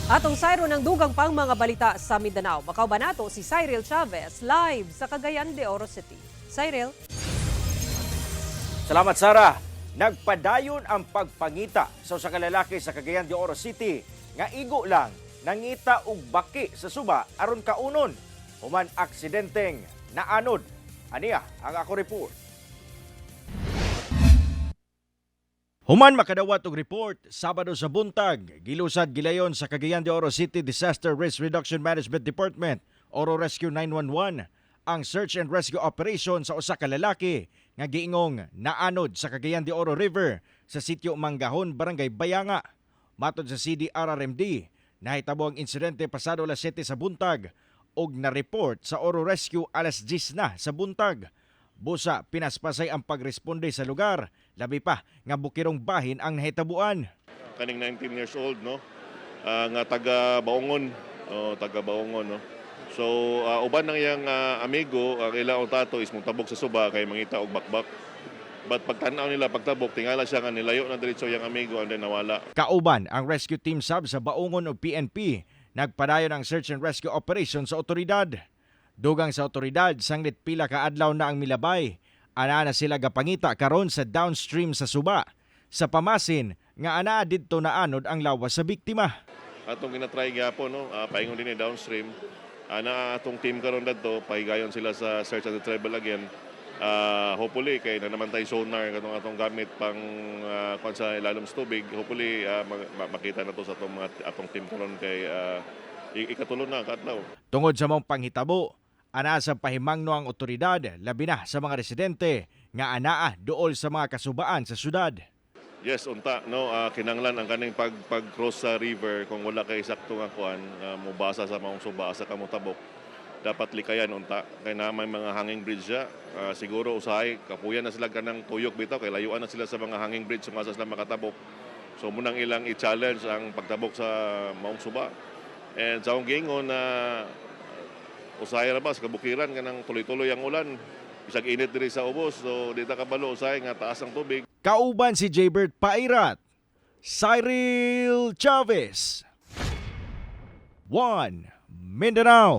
Atong sayron ang dugang pang mga balita sa Mindanao. Makauban nato si Cyril Chavez live sa Cagayan de Oro City. Cyril? Salamat, Sara. Nagpadayon ang pagpangita sa usa ka lalaki sa Cagayan de Oro City nga igo lang nangita og baki sa suba aron kaunon. Human aksidenteng naanod. Aniya ang ako report. Human makadawat og report Sabado sa buntag, gilusad gilayon sa Cagayan de Oro City Disaster Risk Reduction Management Department, Oro Rescue 911, ang search and rescue operation sa usa ka lalaki nga giingong naanod sa Cagayan de Oro River sa sitio Manggahon, Barangay Bayanga. Matod sa CDRRMD, nahitabo ang insidente pasado alas 7 sa buntag og na-report sa Oro Rescue alas 10 na sa buntag. Busa pinaspasay ang pagresponde sa lugar, labi pa nga bukirong bahin ang nahitabuan. Kaning 19 years old, no, nga taga Baungon, oh, taga Baungon, no. So uban ng iyang amigo, ang ilang tato is mutabok sa suba kay mangita og bakbak, but pagtan-aw nila pagtabok, tingala siya nga nilayo na diretso iyang amigo and then nawala. Kauban ang rescue team sab sa Baungon o PNP, nagpadayon ang search and rescue operation sa otoridad. Dugang sa otoridad, sanglit pila ka adlaw na ang milabay. Ana na sila gapangita karon sa downstream sa suba. Sa pamasin nga anaa didto naanod ang lawas sa biktima. Atong ginatry gyapon, no, paingon din ni downstream ana atong team karon dadto, pahigayon sila sa search and retrieval again. Hopefully kay na naman tay sonar katong atong gamit pang kuan sa ilalom sa tubig, hopefully makita na to sa atong mga atong team karon kay ikatulo na kadlaw. Tungod sa maong panghitabo, anaa sa pahimangno ang otoridad, labi na sa mga residente nga anaa duol sa mga kasubaan sa syudad. Yes, unta, no, kinanglan ang kaning pag pag cross sa river, kung wala kay sakto nga kuan, mobasa sa maong suba, asa ka motabok, dapat likayan unta kay na may mga hanging bridge siya. Siguro usahay kapuyan na sila kanang tuyok bitaw kay layuan na sila sa mga hanging bridge kung asa sila makatabok. So munang ilang i-challenge ang pagtabok sa maong suba. And sa akong giingon na usahay ra ba sa kabukiran, kanang tuloy-tuloy ang ulan, bisag init diri sa ubos, so di ta kabalo, usahay nga taas ang tubig. Kauban si Jaybert Pairat, Cyril Chavez, 1 Mindanao.